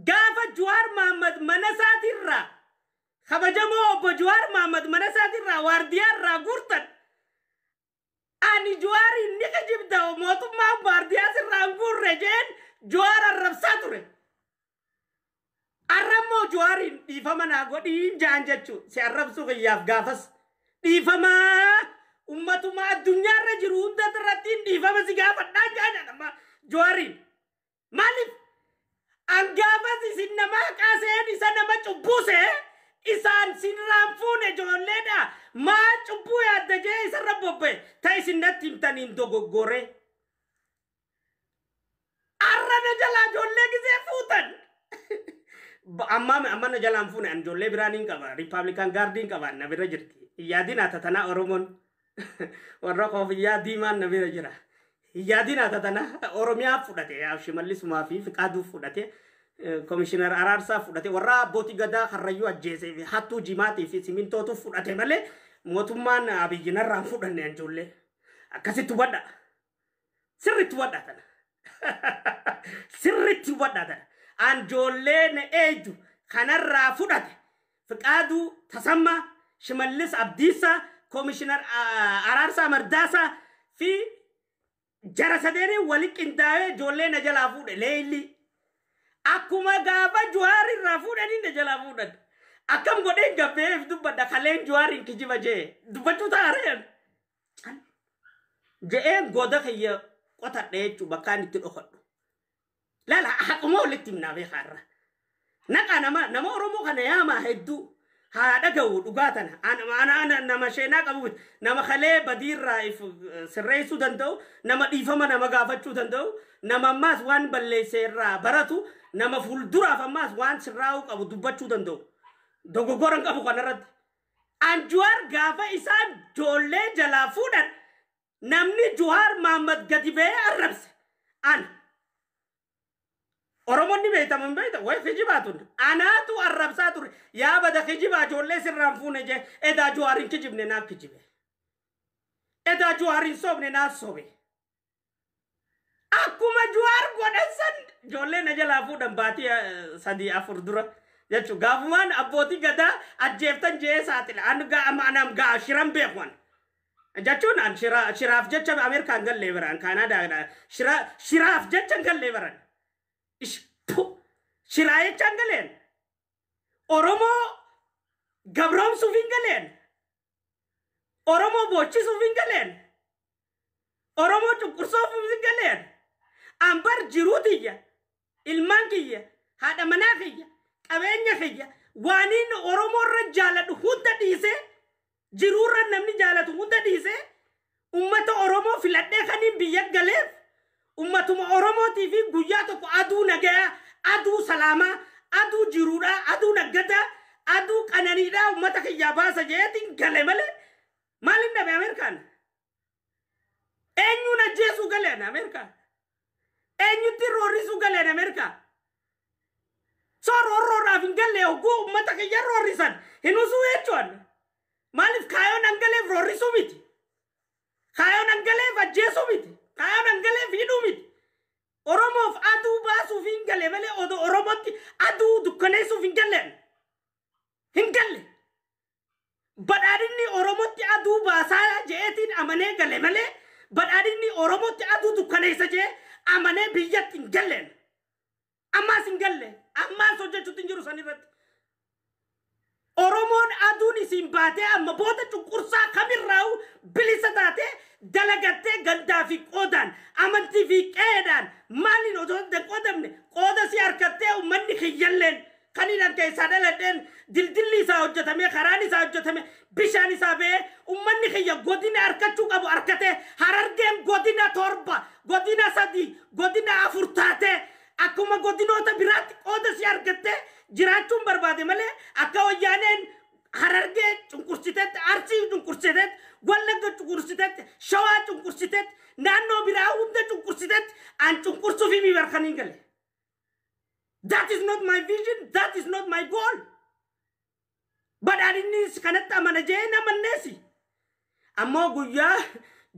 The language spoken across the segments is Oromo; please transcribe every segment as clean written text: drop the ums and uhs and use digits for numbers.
Gaafa Jawaar Mahaammad mana isaatirraa, kabajamoo obbo Jawaar Mahaammad mana isaatirraa waardiyaa irraa guurtan, ani Jawaariin ni kijibda, mootummaan waardiyaa sirraa hin guurre jeen Jawaar arrabsaa ture. Arrammoo Jawaariin dhiifama naa godhiin jaan jechuu si arrabsuu kiyyaaf gaafas dhiifamaa ummatuma addunyaarra jiru hunda irratti dhiifama si gaafadhaa jaan amma Jawaariin. Maaliif? An gaafas isin nama haqaa seen isa nama cubbuu see isaan sirraan fuune ijoolleedha. Maal cubbuu yaadda jee isarra bobba'e ta isin natti himtaniin dogoggore. Arra na jalaa ijoollee gisee fuutan. Amma na jalaan fuune, an ijoollee biraan hin qaba. Republican Guardiin qaba, na bira jirti. Yaadin haa tatanaa Oromoon. Warra koofiyyaa diimaan na bira jira. Yaadin haa tatanaa Oromiyaa fudhate, Shimallisumaa fi Fiqaaduu fudhate. Komishinar Araarsaa fudhate, warra abbootii gadaa Karrayyuu ajjeesee fi hattuu jimaatii fi simintootu fudhate malee mootummaan Abiyyi narraan fudhanne ijoollee. Akkasitti hubadha. Sirriitti hubadha tana. Sirriitti hubadha tana. Anjoollee na eeydu kanarraa fudhate. Fiqaaduu Tasammaa, Shimallis Abdiisaa, Komishinar Araarsaa Mardaasaa fi jara sadeenii wali qindaa'ee ijoollee na jalaa fuudhe leelli. Akkuma gaafa Jawaar irraa fuudhanii na jalaa fuudhan. Akkam godheen gabbeef dubbadha, kaleen Jawaariin kijiba jee dubbachuu taareen. Je'een goda kiyya qotadhe jechuun bakkaan itti dhokadhu. Lala, haquma walitti himnaa beekaarra. Naqa nama Oromoo kana yaamaa, hedduu haa dhaga'u dhugaa tana. Ana nama sheenaa qabu, nama kalee badiirraa if sirreessuu danda'u, nama dhiifama nama gaafachuu danda'u, nama ammaas waan balleesse irraa baratu, nama fuulduraaf ammaas waan sirraa'uu qabu dubbachuu danda'u. Dogoggoran qabu kanarratti. An Jawaar gaafa isaan ijoollee jalaa fuudhan namni Jawaar Mahaammad gadi ba'ee arrabse. Ana. Oromoonni beektaman beekta way kijibaa tun. Anaatu arrabsaa ture. Yaa bada kijibaa, ijoollee sirraan fuune jee, edaa Jawaar hin kijibne, naaf kijibe. Edaa Jawaar hin soobne, naaf soobe. Akkuma Jawaar godhan san ijoollee na jalaa fuudhan baatii 3-4 dura. Jechuun gaafumaan abbootii gadaa ajjeeftan jee saaxila. An gaa anam gaa shiran beekuan. Jechuun an shiraaf jecha Ameerikaan gallee baran, Kaanaadaadha. Shiraaf jecha gallee baran. Shiraa jecha hin galeen. Oromoo gabroomsuuf hin galeen. Oromoo boochisuuf hin galeen. Oromoo cunqursuuf hin galeen. An bar jiruu tiyya, ilmaan kiyya, haadha manaa kiyya, qabeenya kiyya, waaniin Oromoo irra jaaladhu hunda dhiisee, jiruurra namni jaalatu hunda dhiisee, ummata Oromoo filadhee kaniin biyya galeef ummatuma Oromootii fi guyyaa tokko aduu nagayaa, aduu salaamaa, aduu jiruudhaa, aduu naggadaa, aduu qananiidhaa ummata kiyyaa baasa jeetiin gale malee maalin dhabe Ameerikaan? Eenyuun ajjeesuu galeen Ameerikaan? Eenyutti roorrisuu galeen Ameerikaa? So roorroodhaaf hin galle, hogguu ummata kiyya roorrisan hin usuu jechuun. Maaliif? Kaayoon angaleef roorrisuu miti. Kaayoon angaleef ajjeesuu miti. Kaayoon angaleef hidhuu miti. Oromoof aduu baasuuf hin galle malee odoo Oromootti aduu dukkaneessuuf hin galleen. Hin galle. Badhaadhinni Oromootti aduu baasaa je'eetiin amanee gale malee badhaadhinni Oromootti aduu dukkaneessa jee amanee biyyatti hin galleen. Ammaas hin galle. Ammaas hojjechuutti hin jiru san irratti. Oromoon aduun isin baatee amma booda cunqursaa kamirraa'u bilisa taatee dalagattee gandaa fi qoodaan, amantii fi qe'eedhaan maaliin otoo hin qoodamne qooda si harkattee, uummanni kiyyalleen kan inni keessaa dhaladheen dildilli isaa hojjetame, karaan isaa hojjetame, bishaan isaa ba'ee, uummanni kiyya godina harkachuu qabu harkatee, Harargeen godina 7, godina 3, godina 4 taatee akkuma godinoota biraatti qooda si argattee jiraachuun barbaade malee akka Wayyaaneen Harargee cunqursitetti, Arsii cunqursitetti, Wallagga cunqursitetti, Shawaa cunqursitetti, naannoo biraa hunda cunqursitetti an cunqursuuf himi barkaniin gale. That is not my vision. That is not my goal. Badhaadhinnis kanatti amana jee namanneesi. Ammoo guyyaa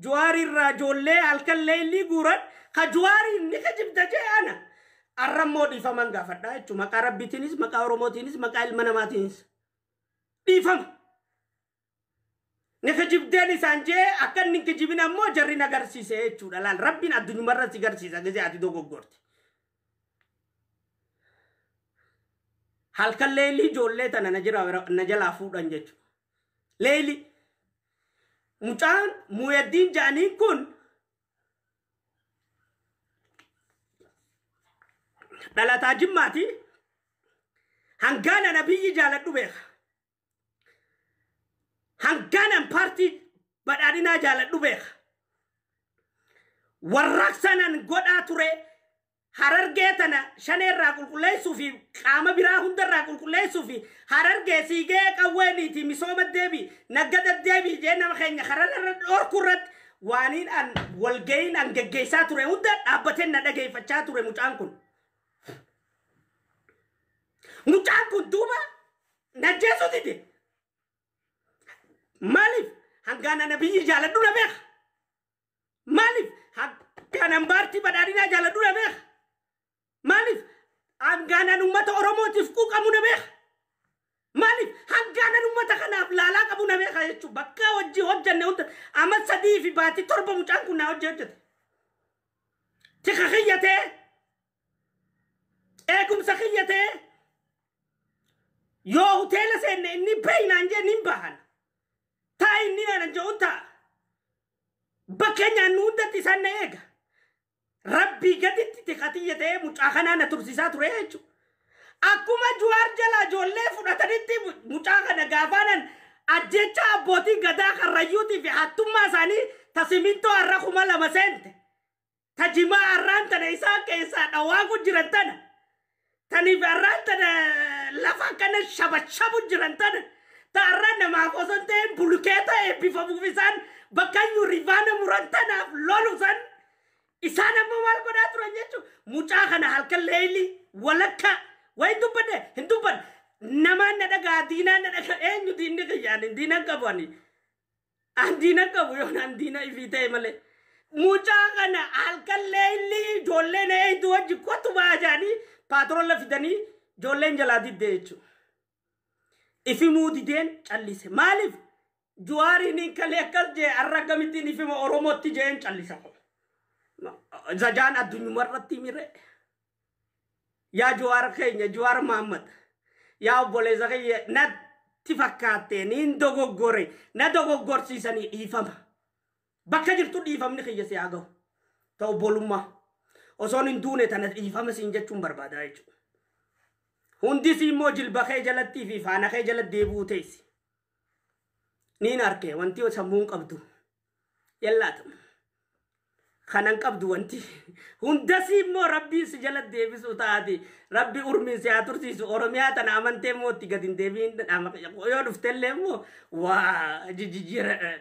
Jawaarirraa ijoollee halkan leellii guuran ka Jawaariin ni kijibda jee ana. Arrammoo dhiifaman gaafadhaa jechuudha. Maqaa Rabbiitiinis, maqaa Oromootiinis, maqaa ilma namaatiinis. Dhiifama. Ni kijibdeen isaan jee akka inni kijibin ammoo jarri na agarsiise jechuudha. Laal Rabbiin addunyaarra si garsiisa gisee ati dogoggorte. Halkan leelii ijoollee tana na jalaa fuudhan jechuudha. Leelii. Mucaan Muuyaddiin ja'aniin kun dhalataa Jimmaati. Hangaana nabiyyi jaaladhu beeka. Hangaanan paartii badhaadhinaa jaaladhu beeka. Warraaqsanan godhaa ture Harargee tana shaneerraa qulqulleessuu fi qaama biraa hundarraa qulqulleessuu fi Harargee siigee qawweeniiti misooma deebii naggada deebii jee nama keenya kararra dhorku irratti waaniin an walga'iin an geggeessaa ture hunda dhaabbateen na dhageeffachaa ture mucaan kun. Mucaan kun duuba najjeesuu dide. Maaliif hangaana nabiyyi jaaladhu na beeka. Maaliif hangaanaan paartii badhaadhinaa jaaladhu na beeka. Maaliif hangaanaan uummata Oromootiif quuqamu na beeka. Maaliif hangaanaan uummata kanaaf laalaa qabu na beeka jechuudha. Bakka hojii hojjanne hunda amma 3 fi baatii 7 mucaan kun na hojii hojjete. Tika kiyyatee eegumsa kiyyatee yoo hoteela seenne inni beeynaan jee nin bahan. Taa inni naan je'uun ta'a. Bakka nyaannu hundatti isaan na eega. Rabbii gaditti tikatiyya ta'ee mucaa kanaa na tursiisaa ture jechuudha. Akkuma Jawaar jalaa ijoollee fudhatanitti mucaa kana gaafaanan ajjecha abbootii gadaa karrayyuutii fi hattummaa isaanii ta simintoo har'a 2000 seente. Ta jimaa har'aan tana isaan keessaa dhawaaku jiran tana. Taniif har'aan tana lafa akkana shabashabu jiran tana. Ta har'aan namaaf osoo hin ta'in bulukeeta eebbifamuuf isaan bakka iyyuu rifaana muran tanaaf lolu san. Isaan ammoo maal godhaa turan jechuudha. Mucaa kana halkan leelii walakkaa wayi dubbadde hin dubbanne. Namaan na dhagaa diinaan na dhagaa eenyu diinni kiyyaan diinan qabu ani. An diinan qabu yoo naan diina ifii ta'e malee. Mucaa kana halkan leelii ijoolleen eeyyitu wajji kottu ba'aa jedhanii paatrola fidanii ijoolleen jalaa diddee jechuudha. Ifimuu dideen callise. Maaliif? Jawaariin hin kalee akkas jee har'a akkamittiin ifima Oromootti jeen callisa. Zajaan addunyaarratti mire. Yaa Jawaar keenya Jawaar Mahammad. Yaa obboleessa keenya natti fakkaatte niin dogoggore na dogoggorsiisanii dhiifama. Bakka jirtu dhiifamni kiyya si haa gahu. Ta obbolummaa. Osoon hin duune tana dhiifama siin jechuun barbaada jechuudha. Hundis immoo jilba kee jalattii fi faana kee jala deebi'uu teessi. Niin arke wanti sammuun qabdu. Yallaatamu. Kanan qabdu wanti. Hundasii immoo Rabbiin si jala deebisuu taate. Rabbi urmiin si haa tursiisu. Oromiyaa tana amantee immoo itti gadi hin deebiin yoo dhuftellee immoo waa jijjiira.